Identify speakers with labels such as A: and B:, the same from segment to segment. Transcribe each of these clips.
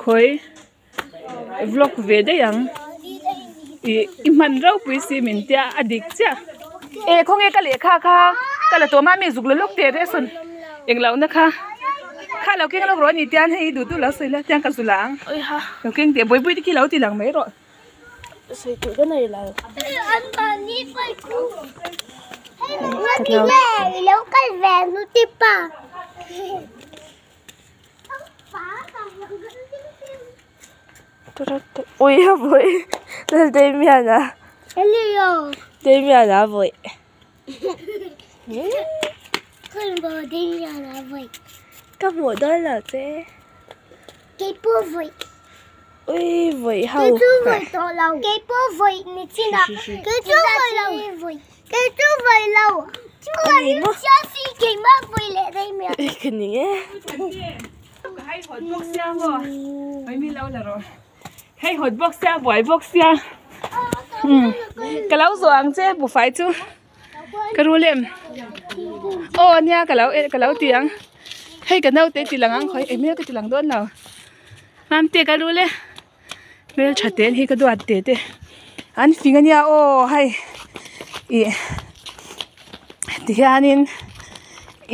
A: Khawi vlog ve daih ang ih i hman ropui si min tia a dik chiah e khawnge ka lehkha kha ka la tawm a mi zuk la lawk teh reh sawn englo na kha kha lo keng lawk rawh a ni tian hei duh duh lo sawi la tiang ka zu la ang lo keng teh buaipui te khi lo ti lang mai rawh.
B: Sawi tur ka nei lo. Ui a vawi Damian-a Damian-a a vawi ka hmuh dawn lo che. Ui vawi ho ka ning e.
A: Hei hawt bawk sia maw mai mi lo la rawh hei hawt bawk sia buai bawk sia umm ka lo zawh ang che bufai chu ka rul em aw nia ka lo ka lo ti ang hei ka naute ti lang ang khawi eng hmel ka ti lang dawn lo mamte ka rul e hmeltha te hi ka duat te te an fing ania aw hei ih tihianin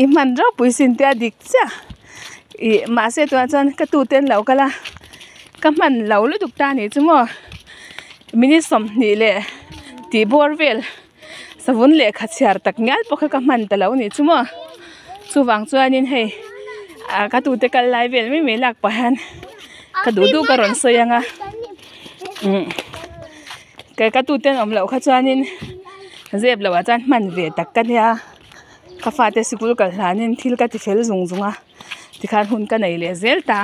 A: i hman ropui sin te a dik chiah ih mahse tunah chuan ka tute an lo kal a ka hman lo lutuk ta anih chu maw minute 20 leh tih bawr vel savun lehkha chhiar tak ngial pawh kha ka hman ta lo anih chu maw chuvang chuanin hei ah ka tute kal lai vel mai mai lak pah hian ka duh duh ka rawn sawi ang a umm ka tute an awm loh kha chuanin zep loh ah chuan hman ve tak ka nia ka fate sikul kal hlanin thil ka ti fel zung zung a tikhan hun ka nei leh zel ta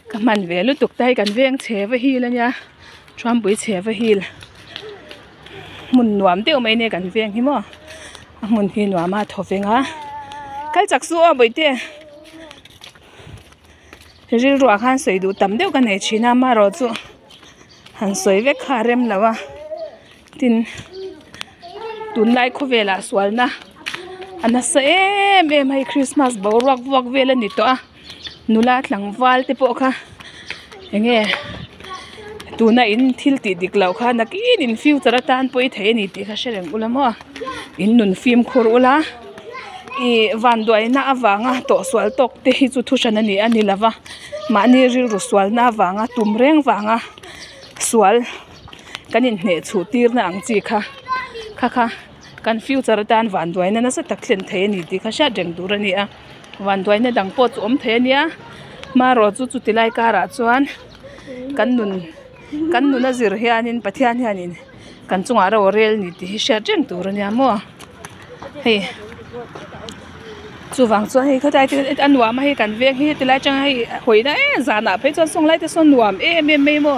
A: ka hman ve lutuk ta hei kan veng chhe va hil ania thuampui chhe va hil. Hmun nuam deuh mai nia kan veng hi maw a hmun hi nuam a thaw veng a kal chak su aw bawihte rilruah khan sawi duh tam deuh ka nei thin a amaherawh chu han sawi vek kha a rem lo a tin tunlai khawvelah sualna a nasa em em a hei christmas boruak vuak vel a ni tawh a. Nula tlangval te pawh kha enge tuna in thil tih dik loh kha nakin in future atan pawh i thei a ni tih kha hre reng ula maw in nun fimkhur ula ih vanduaina avanga tawhsual tawk te hi chu thu hran a ni a ni lova mahni rilru sualna avanga tum reng vanga sual kan inhneh chhuh tirna ang chi kha kha kha kan future atan vanduaina nasa tak thlen thei a ni tih kha hriat reng tur a ni a. Vanduaina dang pawh chu awm thei a nia hmarawh chu chuti lai karah chuan kan nun kan nun a zir hianin Pathian hianin kan chungah ro a rel ni tih hi hriat reng tur a nia maw hei chuvang chuan hei khawtlai te a nuam a hei kan veng hi heti lai atanga hei hawi na em zanah phei chuan sawn lai te sawn nuam em em mai maw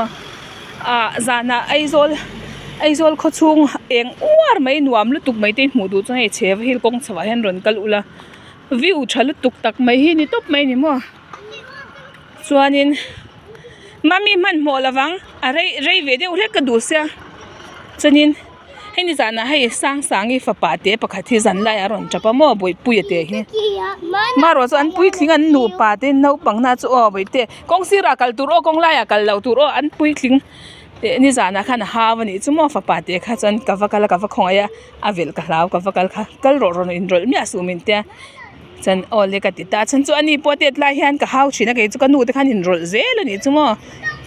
A: ah zanah Aizawl Aizawl khawchhung eng uar mai nuam lutuk mai te hmuh duh chuan hei chhe va hil kawng chho ah hian rawn kal ula. View tha lutuk tak mai hi ni tawp mai ni maw chuanin mummy hmanhmawh lovang a rei rei ve deuh hlek ka duh sia chuanin hei ni zanah hei Sangsangi fapa te pakhat hi zan laiah a rawn tap a maw Bawihpuia te hi hmarawh chu an puitling an nupa te naupang na chu aw Bawihte kawng sirah kal tur aw kawng laiah kal loh tur aw an puitling eh nizanah khan a hau a nih chu maw fapa te kha chuan ka va kal a ka va khawngaih a. A velh ka hlau ka va kal kha kal rawh rawn inrawlh miah suh min tia chuan aw le ka ti ta a chhan chu ani pawh tet lai hian ka hau thin a kei chu ka nu te khan inrawlh zel a nih chu maw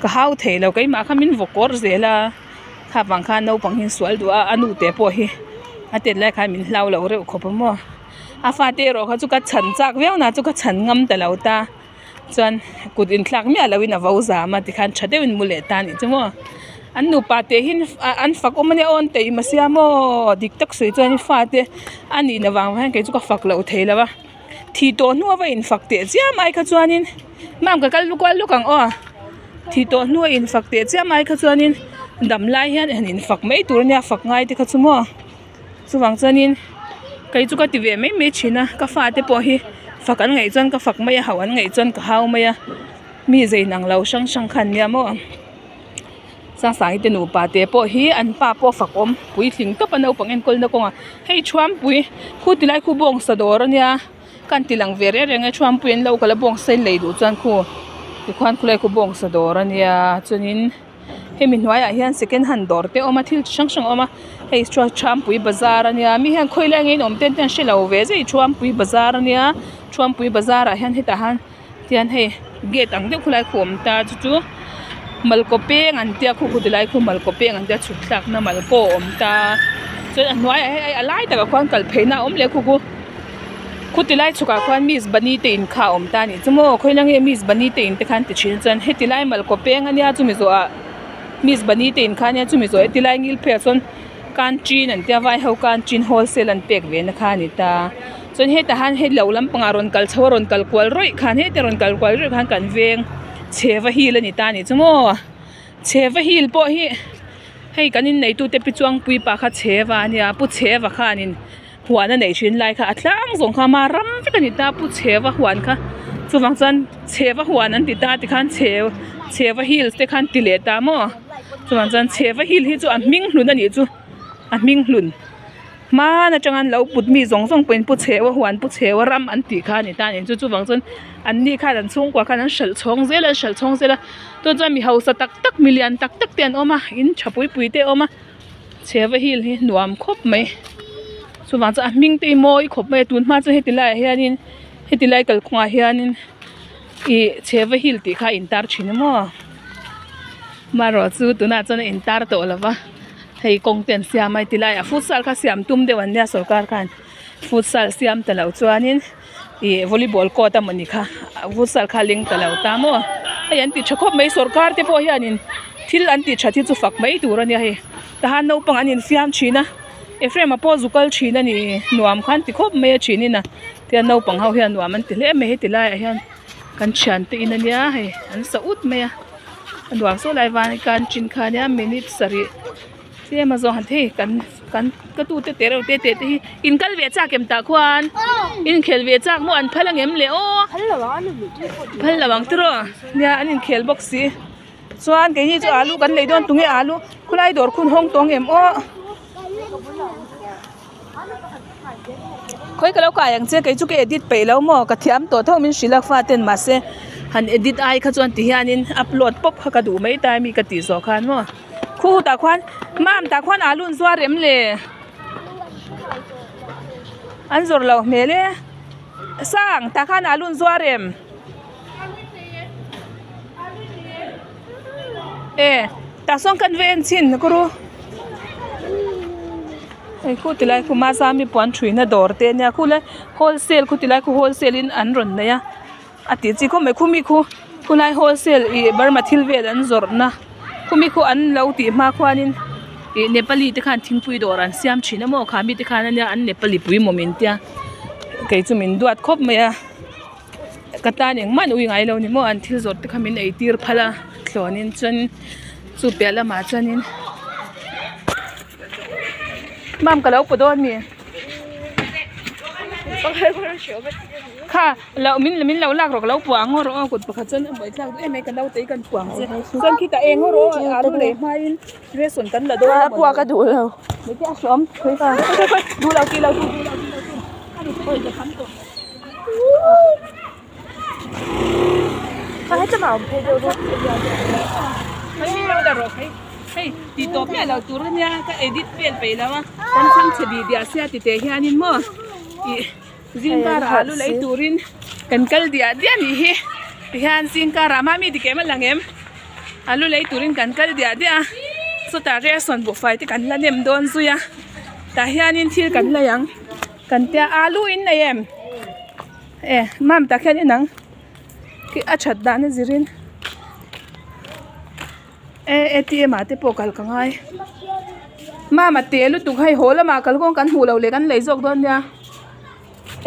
A: ka hau thei lo keimah kha min vaw kawr zel a kha vang khan naupang hi sual duh a a nu te pawh hi a tet lai khan min hlau lo reuh khawp a maw a fate erawh kha chu ka chhan chak viau na chu ka chhan ngam ta lo ta chuan kut inthlak miah lo in a vo zam a tikhan tha deuhin mu leh ta a nih chu maw an nupa te hi an fak awm ania aw an teih ma sia maw dik tak sawi chuan in fate a nihna vang hian kei chu ka fak loh thei lo a thih tawh hnu a va infak teh chiam ai kha chuanin mam ka kal kual luk ang aw thih tawh hnu a infak teh chiam ai kha chuanin dam lai hian han infak mai tur ania fak ngai te kha chu maw. Chuvang chuanin kei chu ka ti ve mai mai thin a, ka fate pawh hi fak an ngaih chuan ka fak mai a, hauh an ngaih chuan ka hau mai a, mi zei nang lo hrang hrang kha an nia maw. Sangsangi te nupa te pawh hi an pa pawh fak awm puitling tawp a naupang enkawlna kawngah hei Thuampui khu tilai khu bawngsa dawr a nia ka han ti lang ve reng reng e Thuampui an lo kal a bawngsa in lei duh chuan khu. Tikhuan khulai khu bawngsa dawr a nia chuanin hemi hnuaiah hian second hand dawr te a awm a thil chi hrang hrang a awm a hei chuan Thuampui bazar a nia mi hian khawilai nge in awm te an hrelo ve zui Thuampui bazar a nia Thuampui bazar ah hian hetah han tian hei gate ang deuh khulai khu a awm ta chu chu malkaw peng an tia khu khu ti lai khu malkaw peng an tia chhuk thlak na malkaw a awm ta chuan a hnuaiah hian a lai takah khuan kal phei na a awm leh khu khu khu ti lai chhukah khuan miss bunny te in kha a awm ta a nih chu maw khawilai nge miss bunny te in te khan ti thin chuan heti lai malkaw peng a nia chumi zawhah miss bunny te in kha ania chumi zawh heti lai ngil pheiah sawn canteen an tia vai ho canteen wholesale an pek ve na kha a ni ta. Chuan hetah hian hei lo lampangah rawn kal chho a rawn kal kual rawih khan heta rawn kal kual rawih khan kan veng chheva hil a ni ta a nih chu maw chheva hil pawh hi hei kan inneitute pi chuangpui pa kha chheva a nia pu chheva khanin huan a neih thin lai kha a tlang zawng kha ama ram vek a ni ta pu chheva huan kha chuvang chuan chheva huan an ti ta tikhan chhe chheva hills te khan ti leh ta maw chuvang chuan chheva hil hi chu a hming hlun a nih chu a hming hlun. Hmaan atanga an lo put mi zawng zawng pawhin pu chheu a huan pu chheu a ram an tih kha a ni ta a ni chu chuvang chuan an ni khan an chhungkua khan an hralh chhawng zel a an hralh chhawng zel a chuan chuan mi hausa tak tak mi lian tak tak te an awm a in tha pui pui te a awm a chheva hil hi nuam khawp mai chuvang chuan a hming te hi mawi khawp mai a tun hma chu heti laiah hianin heti lai kalkawngah hianin ih chheva hil tih kha a intar thin a maw marawh chu tunah chuan a intar tawh lo va. Hei kawng te an siam a heti laiah futsal kha siam tum deuh an nia sorkar khan futsal siam ta lo chuanin ih volleyball court a mawni kha futsal kha a leng ta lo ta maw hei an ti tha khawp mai sorkar te pawh hianin thil an tih that hi chu fak mai tur a nia hei tahan naupang an infiam thin a Ephraim-a pawh zu kal thin a ni nuam khan ti khawp mai a thin in a tihian naupang ho hian nuam an ti hle mai heti laiah hian kan thiante in a nia hei an sa ut mai a. A nuam saw lai van kan chin kha nia minute sarih tlem a zawng han thei kan kan ka tute te reuh te te te hi in kal ve chak em tah khuan inkhel ve chak maw an phal angem le aw phal lo ang tiraw nia an inkhel bawk si chuan keini chu alu kan lei dawn tunge alu khulai dawr khun hawng tawng em aw khawi ka lo kai ang che kei chu ka edit peih lo maw ka thiam tawh tho min hrilh a faten mahse han edit ai kha chuan ti hianin upload pawp kha ka duh mai ta ami ka tih zawh khan maw khu tah khuan mam tah khuan alu an zuar em le an zawrh loh hmel e sang tah khan alu an zuar em e tah sawn kan va en chhin kawr u. Hei khu ti lai khu Mazami puan thuina dawr te ania khu lai wholesale khu ti lai khu wholesale in an rawn nei a a tih chi khawp mai khumi khu khulai wholesale ih Burma thil vel an zawrh na khumi khu an lo tih hma khuanin ih Nepali te khan thingpui dawr an siam thin a maw kha mi te khan ania an Nepali pui maw min tia kei chu min duat khawp mai a ka tan engmah an ui ngai lo ni maw an thil zawrh te kha min ei tir phal a thlawnin chuan chu piah lamah chuanin. Mam ka lo paw dawn mi kha lo min min lo lak rawh ka lo puah ang aw rawh aw kut pakhat chuan a buai thlak duh em mai ka naute hi kan puah ang che chuan khitah eng aw rawh aw alu lei hmain ration kan la dawn a
B: puah ka duh lo
A: mai te a hrawm khawi khawi khawi duh lo tih lo duh duh lo tih lo a ri pawh ka kham tawh.
B: Kha heta mah awm phei deuh deuh.
A: Hei ti tawp miah lo tur ania ka edit vel peih lo a kan chhang chhe dih diah sia ti teh hianin maw ih zingkar ah alu lei turin kan kal diah diah anih hi tihian zingkar ah mami dik em a lang em alu lei turin kan kal diah diah a chutah ration buhfai te kan la nem dawn zui a tah hianin thil kan lei ang kan tia alu in nei em. E mam tak hian en ang khi a that dan a zirin e A_T_M ah te pawh kal ka ngai mam a te lutuk hei haw lamah kal kawng kan hmuh loh leh kan lei zawk dawn nia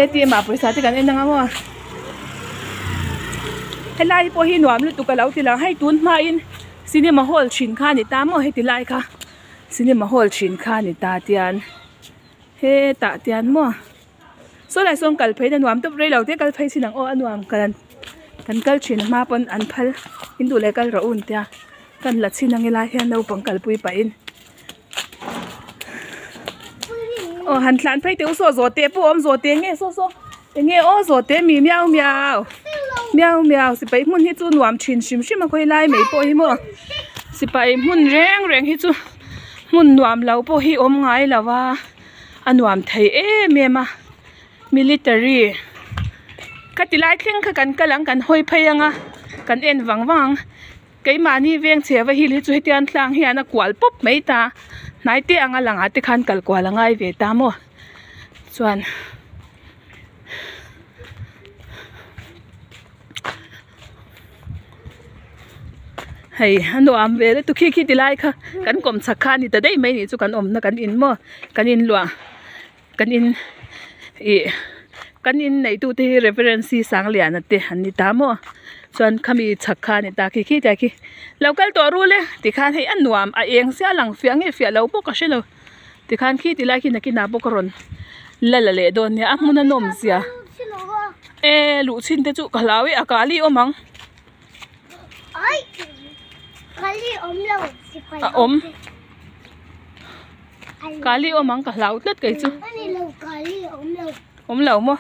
A: A_T_M ah pawisa te kan en ang maw helai pawh hi nuam lutuk a lo ti lang hei tun hmain cinema hall thin kha a ni ta maw heti lai kha cinema hall thin kha a ni ta tian hetah tian maw. Saw lai sawn kal phei na nuam tawp rei lo te kal phei chin ang aw a nuam kan kan kal thin hma pawn an phal in duh leh kal rawh u an tia kan la chhin ang helai hian naupang kalpui pahin aw han tlan phei teh u saw zawhte pawh a awm zawhte nge saw saw eng nge aw zawhte mi miau miau. Miau miau sipai hmun hi chu nuam thin hrim hrim a khawi lai mai pawh hi maw sipai hmun reng reng hi chu hmun nuam lo pawh hi awm ngai lo a a nuam thei em em a military ka ti lai thleng kha kan kal ang kan hawi phei ang a kan en vang vang ang keimahni veng chhe va hil hi chu hetiang tlang hian a kual pawp mai ta hnai te anga langah te khan kal kual a ngai ve ta maw chuan. Hei a nuam ve lutuk khi khi ti lai kha kan kawm chak kha a ni ta daih mai nih chu kan awmna kan in maw kan in luah kan in ih kan in neih tu te hi reverend C Sangliana te an ni ta maw chuan khami chhak kha a ni ta khi khi tlai khi lo kal tawh ru le tikhan hei a nuam a eng sia lang fiah nge fiah lo bawk ka hrelo. Tikhan khi ti lai khi nakinah bawk a rawn la la leh dawn nia a hmun a nawm zia e luh chhin te chu ka hlau e a kali awm ang a awm kali awm ang ka hlau tlat kei chu awm lo maw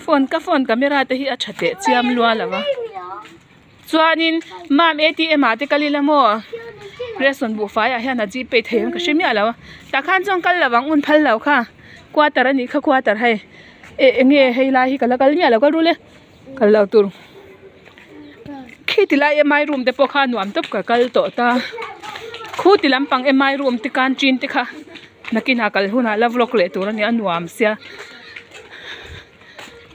A: phone ka phone camera te hi a tha teh chiam lua lo va. Chuanin mam atm ah te kal ila maw ration buhfai ah hian a g pay thei ang ka hre miah lo a tah khan chuan kal lo ang un phal lo kha quarter a nih kha quarter hei eh eng nge hei lai hi ka la kal miah lo kal rul e kal lo tur khi ti lai mi room te pawh kha nuam tawp ka kal tawh ta khu ti lampang mi room te canteen te kha nakinah kal hunah la vlog leh tur a nia nuam sia.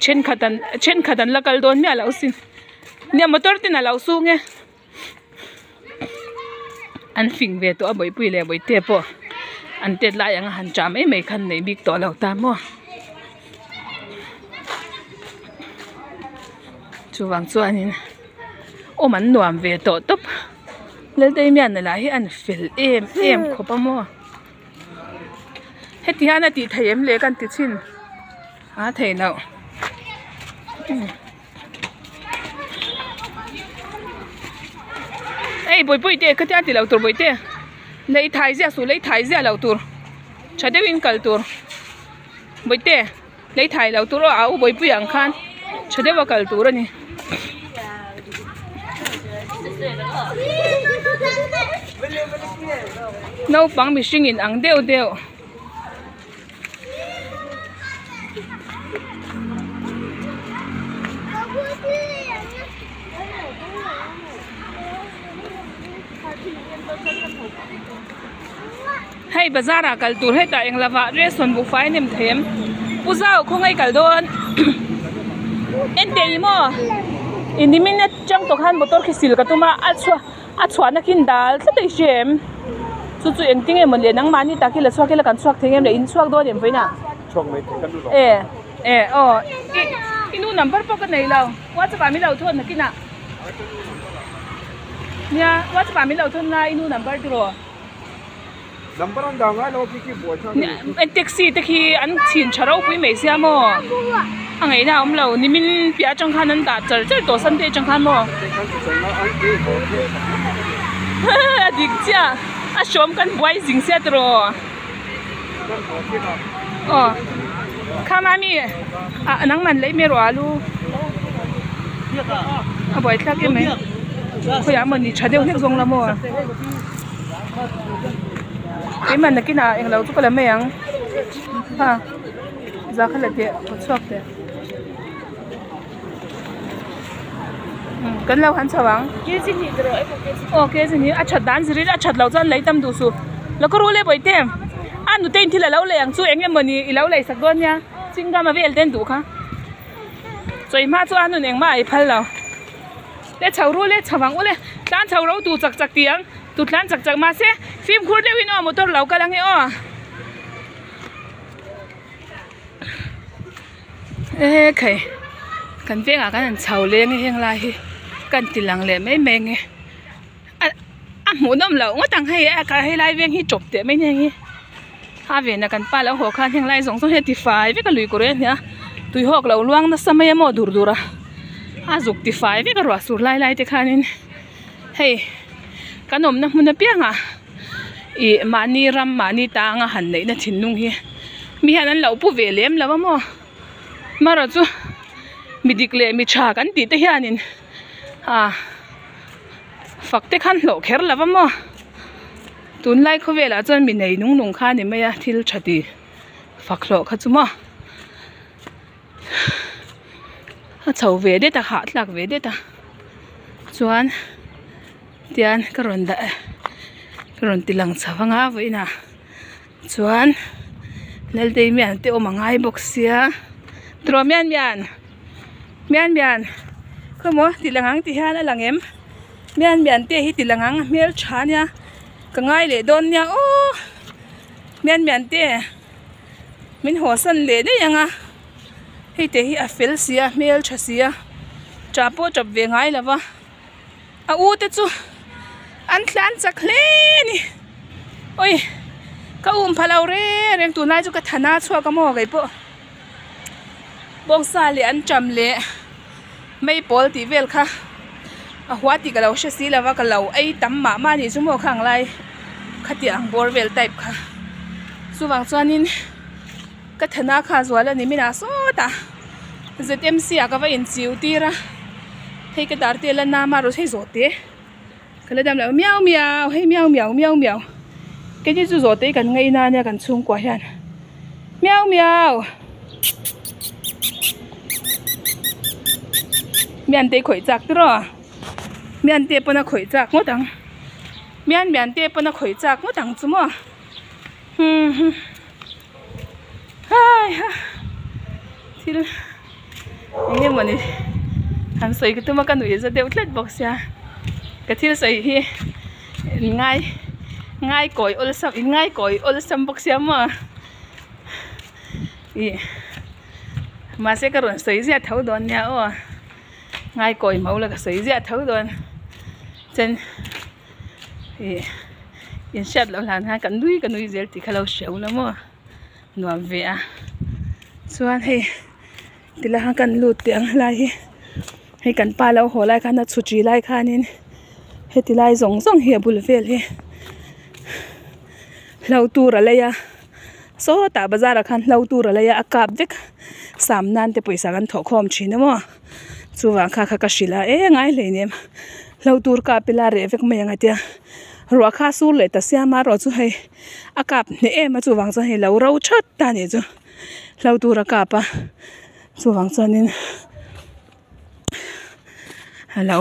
A: Thenkhat an thenkhat an la kal dawn miah loh sin nia motor ten a lo sung e an fing ve tawh a bawihpui leh bawihte pawh an tet lai ang a han chah mai mai khan nei bik tawh lo ta maw chuvang chuanin awm an nuam ve tawh tawp Laldaimiana lah hi an fel em em khawp a maw. Heti hian a tih theih em le ka ti chhin a theih loh hei bawihpui te khatia ti lo tur bawihte lei thai ziah suh lei thai ziah lo tur tha deuhin kal tur bawihte lei thai lo tur aw a u bawihpui ang khan tha deuha kal tur a ni. Naupang mihring in ang deuh deuh. Hei bazar ah kal tur hetah eng lova ration buhfai a nem thei em pu zau khawngaih kal dawn en teh ni maw i nimin atang tawh khan motor khi sil ka tum a a chhuah a chhuahna khi dal tlat a i hria em chu chu engtin nge mawni le nangmahni tak hi la chhuak ila kan chhuak thei em le in chhuak dawn em vawiinah e e aw i i nu number pawh ka nei lo whatsapp ah min lo thawn nakinah nia whatsapp ah min lo thawn la i nu number tiraw.
C: Number an dah ngai lo a khi khi buai thlak a ni.
A: Taxi te khi an chhin tha ropui mai sia maw a ngaihna a awm lo nimin piah atang khan an dah char char tawh Sunday atang khan maw a dik chiah a hrawm kan buai zing sia tiraw aw kha mami ah nangman lei mai rawh alu a buai thlak em mai khawiah mawni tha deuh hlek zawng la maw. Keimah nakinah englo chu ka la mai ang ha za kha la teh ka chhuak teh kan lo han chho ang aw kg ni a that dan zir in a that loh chuan lei tam duh suh lo ka rul e bawihte a nute in thil a lo lei ang chu eng emawni i lo lei sak dawn nia chingam a vel te an duh kha chawi hma chu a nun engmah a ei phal lo. Le chho ru le chho ang u le tlan chho ro tu chak chak tih ang tu tlan chak chak mahse fimkhur deuh in aw motor lo kal ang e aw e khai kan vengah kan han chho leng e heng lai hi kan ti lang leh mai mai ang e a a hmuh nawm loh ngawt ang hei a hei lai veng hi chawp teh mai ni heng hi a vena kan pa lo haw khan heng lai zawng zawng hi a ti fai vek a lui kawr ania tui hawk lo luang nasa mai a maw dur dur a a zuk ti fai vek a ruah sur lai lai te khanin hei kan awmna hmun apiangah ih mahni ram mahni tanga han neihna thinlung hi mi hian an lo pu ve lem lo a maw marawh chu. Mi dik leh mi tha kan tih te hianin ah fak te khan hlawh kher lo va maw tunlai khawvelah chuan mi nei nung nung kha a ni mai a thil tha ti fak hlawh kha chu maw a chho ve det a hahthlak ve det a chuan tian ka rawn dah ka rawn ti lang chho ang a vawiinah chuan Laldeimian te awm a ngai bawk sia tiraw mian mian mian mian khawmaw ti lang ang ti hian a lang em mian mian te hi ti lang ang a hmel tha ania ka ngai leh dawn nia aw mian mian te min haw san leh daih ang a hei te hi a fel si a hmel tha si a tah pawh tap ve ngai lo va. A u te chu an tlan chak hle a ni ui ka um pha lo reng reng tunlai chu ka thana chhuak a maw kei pawh bawngsa leh an ṭam leh mei pawl tih vel kha a hua tih ka lo hre si lo va ka lo ei tam mah mah a nih chu maw khang lai khatiang ang bawr vel type kha chuvang chuanin ka thana kha a zual a ni minah sawtah. Z_M_C ah ka va inchiu tir a hei ka dar te la nam a rawh hei zawh te ka la dam loh miau miau hei miau miau miau miau keini chu zawh te hi kan ngaina ania kan chhungkua hian miau miau mian te khawih chak tiraw mian te pawn a khawih chak ngawt ang mian mian te pawn a khawih chak ngawt ang chu maw hmm. Hai ha thil eng nge mawni han sawi ka tum a ka nuih za deuh tlat bawk sia ka thil sawi hi in ngai ngai kawi awlsam in ngai kawi awlsam bawk sia maw ih mahse ka rawn sawi ziah tho dawn nia aw ngai kawi mo la ka sawi ziah tho dawn chuan. Ih inhriat loh hlan khan ka nui ka nui zel tih kha lo hreu la maw nuam ve a chuan hei tilai khan kan lut teh ang helai hi hei kan pa lo haw lai khan a chhutri lai khanin heti lai zawng zawng hi a bul vel hi hlo tur a lei a sawtah bazar ah khan hlo tur a lei a a kap vek sam nan te pawisa kan thawh khawm thin a maw chuvang kha kha ka hrilh a eng ai hleinem. Hlo tur kap ila reh vek mai ang a tia ruah kha a sur leh ta siam a erawh chu hei a kap hneh em a chuvang chuan hei lo ro that ta a nih chu hlo tur a kap a chuvang chuanin a lo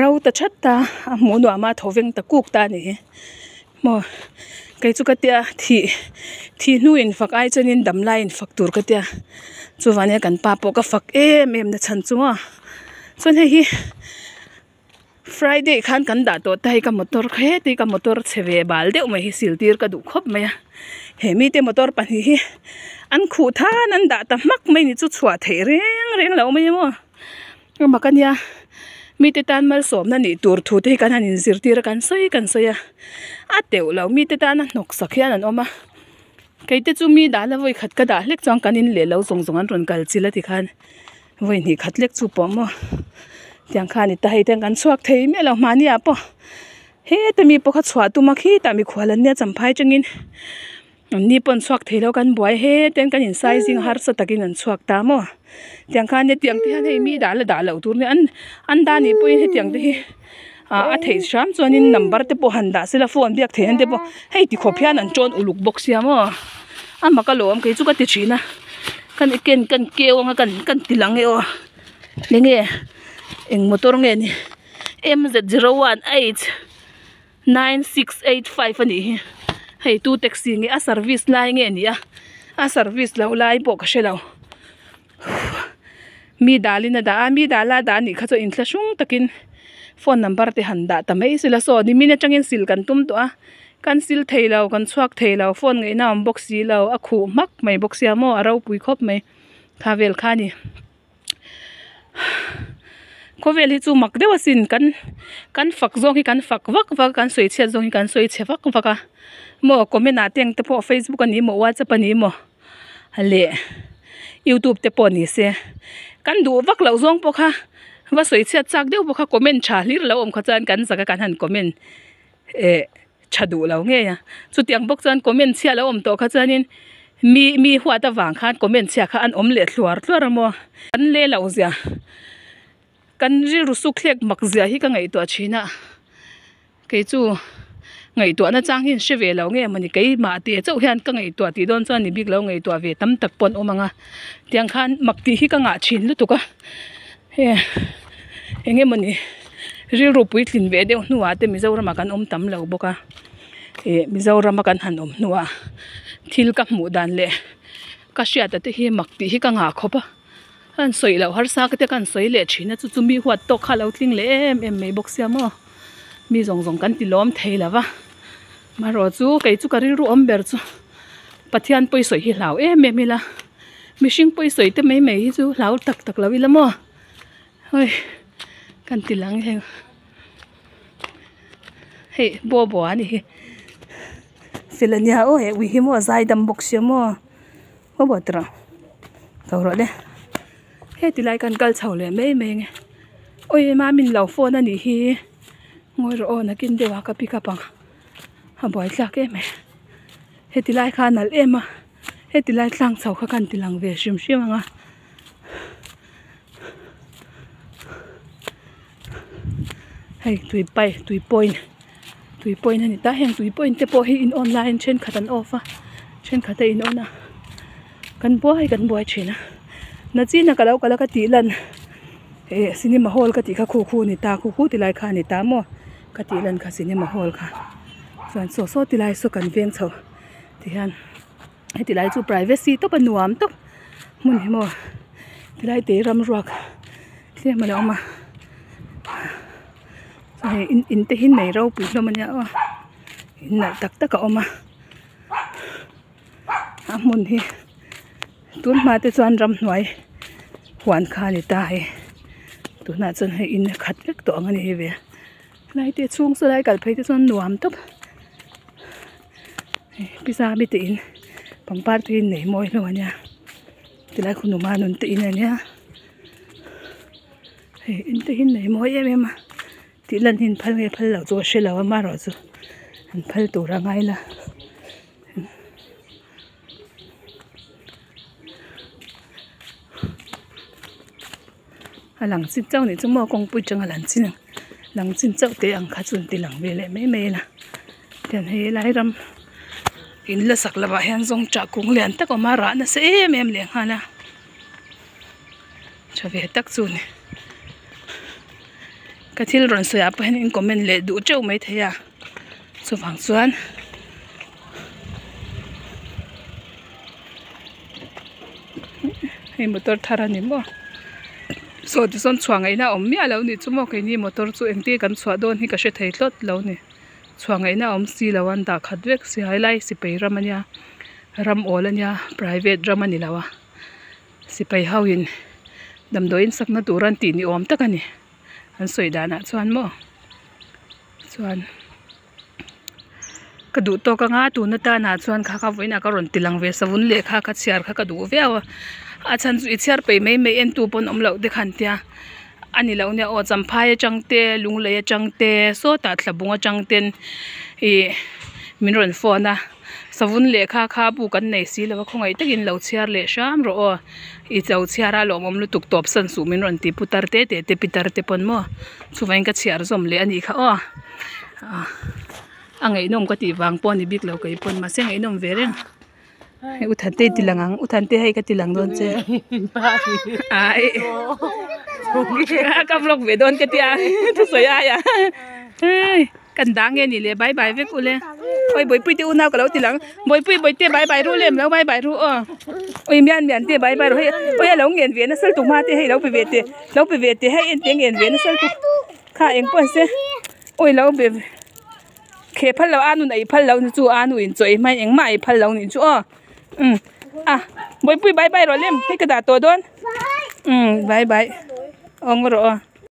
A: ro ta that ta a hmuh nuam a a thaw veng ta kuk ta a nih hi maw kei chu ka tia thih thih hnu in fak ai chuanin dam lai in fak tur ka tia chuvangin kan pa pawh ka fak em em na chhan chu maw. Chuan hei hi Friday khan kan dah tawh ta hei ka motor kha heti ka motor chhe ve bal deuh mai hi sil tir ka duh khawp mai a he mite motor pahnih hi an khuh than an dah ta hmak mai ni chu chhuah theih reng reng lo mai emaw a mak a nia mite tan malsawmna nih tur thu te hi kan han inzirtir a kan sawi kan sawi a a teuh lo mite tana hnawk sak hian an awm a kei te chu mi dahna vawi khat ka dah hlek chuan kan in leh lo zawng zawng an rawn kal chilh a tikhan. Vawi hnih khat lek chu pawh maw tiang khan i ta hei ten kan chhuak thei miah lo mahni ah pawh heta mi pawh kha chhuah tum a khitah mikhual an nia champhai atangin an ni pawh an chhuak thei lo kan buai heten kan in sai zing harsa takin an chhuak ta maw tiang khan hetiang te hian hei mi dah la dah loh tur nia an an dah nih pawhin hetiang te hi ah a theih hram chuanin number te pawh han dah sela phone biak theih nan te pawh hei ti khawp hian an tawn uluk bawk sia maw a mak alawm kei chu ka ti thin a. Kan ken kan keu anga kan kan ti lang e aw enge eng motor nge ni M Z zero one eight nine six eight five a nih hi hei tu taxi nge a service lai nge ni a a service loh lai pawh ka hre lo mi dalin a dah a mi dala dah a nih kha chu inthlahrung takin phone number te han dah ta mai sela saw nimin atangin sil kan tum tawh a. Kan sil thei lo, kan chhuak thei lo, phone ngaihna a awm bawk si lo, a khuh hmak mai bawk sia maw, a ropui khawp mai kha vel kha a ni. Khawvel hi chu mak deuh asin kan kan fak zawng hi kan fak vak vak a, kan sawi chhiat zawng hi kan sawi chhe vak vak a, maw comment ah te ang te pawh facebook a ni maw whatsapp a ni maw leh youtube te pawh ni se kan duh vak loh zawng pawh kha va sawi chhiat chak deuh pawh kha comment tha hlir lo awm kha chuan kan zak a kan han comment. Eh tha duh lo ngei a chutiang bawk chuan comment chhia lo awm tawh kha chuanin Mi mi huat avang khan comment chhia kha an awm leh thluar thluar a maw kan le loh zia kan rilru suk thlek mak zia hi ka ngaihtuah thin a kei chu ngaihtuah na chang hi an hre ve lo nge mawni keimah te chauh hian ka ngaihtuah tih dawn chuan ni bik lo ngaihtuah ve tam tak pawh an awm ang a tiang khan mak tih hi ka ngah thin lutuk a he eng emawni rilru puitlin ve deuh hnuah te Mizoramah kan awm tam lo bawk a ih Mizorama kan han awm hnuah thil ka hmuh dan leh ka hriat a te hi mak tih hi ka ngah khawp a an sawi loh harsa te ka han sawi leh thin a chu chu mi huat tawk kha a lo tling leh em em mai bawk sia maw mi zawng zawng kan ti lawm thei lo va marawh chu kei chu ka rilru awm ber chu Pathian pawisawi hi hlau em em ila mihring pawisawi te mai mai hi chu hlau tak tak lo ila maw hawi kan ti lang heng. Hei bobo a ni hi fel a nia aw he ui hi maw a zai dam bawk sia maw bobo tawh tho rawh le heti lai kan kal chho leh mai mai ang e awi mami lo phone a nih hi ngawi rawh aw nakin deuh ah ka pick up ang a buai thlak em mai heti lai kha a nalh em a heti lai tlang chho kha ka han ti lang ve hrim hrim ang a. Hei tui pai tui point tui point a ni ta heng tui point te pawh hi in on laiin thenkhat an off a thenkhat a in on a kan buai kan buai thin a nachina ka lo kal a ka tih lan eh cinema hall ka tih kha khu khu a ni ta khu khu ti lai kha a ni ta maw ka tih lan kha cinema hall kha chuan saw saw ti lai saw kan veng chho tihian. Heti lai chu privacy tawp a nuam tawp hmun hi maw tilai te ram ruak tlem a lo awm a chuan hei in in te hi nei ropui hlawm a nia aw in nalh tak tak a awm a a hmun hi tun hma te chuan ramhnuai huan kha a ni ta hei tunah chuan hei in a khat vek tawh ang a ni hei ve helai te chhung saw lai kal phei te chuan nuam tawp. Pizza mi te in pangpar te in nei mawi hlawm ania tilai khu numa nun te in ania hei in te hi nei mawi em em a tih lan hi an phal nge phal loh chu ka hre lo a amaherawhchu an phal tur a ngai la. A lang chin chauh nih chu maw kawngpui tanga lan chin ang lang chin chauh te ang kha chu an ti lang ve leh mai mai a la tian hei helai ram in la sak lovah hian zawngṭah kung lian tak a awm a rah nasa em em leh nghal a tha ve tak chu a ni ka thil rawn sawi ah pawh hian in comment leh duh teuh mai thei a chuvang chuan. Hei motor thar a ni maw saw ti sawn chhuah ngaihna a awm miah lo a nih chu maw keini motor chu engtin kan chhuah dawn hi ka hre thei thlawt lo a ni chhuah ngaihna a awm si lo a an dah khat vek si a helai sipai ram a nia ram awl a nia private ram a ni lo a sipai ho in damdawiin sakna tur an tih ni awm tak a ni an sawi danah chuan maw chuan. Ka duh tawk anga tun atana chuan kha kha vawiinah ka rawn ti lang ve savun lehkha ka chhiar kha ka duh viau a a chhan chu i chhiar peih mai mai en tu pawn awm loh te khan tia a ni loh nia aw champhai atang te lunglei atang te sawtah thlabung atang ten ih min rawn phone a savun lehkha kha bu kan nei si lo a khawngaih takin lo chhiar leh hram rawh aw i lo chhiar a lawmawm lutuk tawp san suh min rawn ti putar te te te pitar te pawn maw chuvangin ka chhiar zawm leh a nih kha aw. A ngaihnawm ka tih vang pawh a ni bik lo kei pawn mahse ngaihnawm ve reng hei u Thantei ti lang ang u Thantei hei ka ti lang dawn che ai ka vlog ve dawn ka tia thusawi ai a hei kan dang nge ni le bye bye vek ule oi bawihpui te unau ka lo ti lang bawihpui bawihte bye bye ru lem lo bye bye ru aw oi mian mian te bye bye ru hei oi a lo ngen ve nasa lutuk hma te hei lo pe ve teh lo pe ve teh hei en te ngen ve nasa lutuk. Kha eng pawh an se awi lo be khe phal lo a nun ei phal lo ni chu a nu in chaw ei hmain engmah ei phal lo nih chu aw umm a bawihpui bye bye rawh lem hei ka dah tawh dawn umm bye bye aw ngaw rawh aw.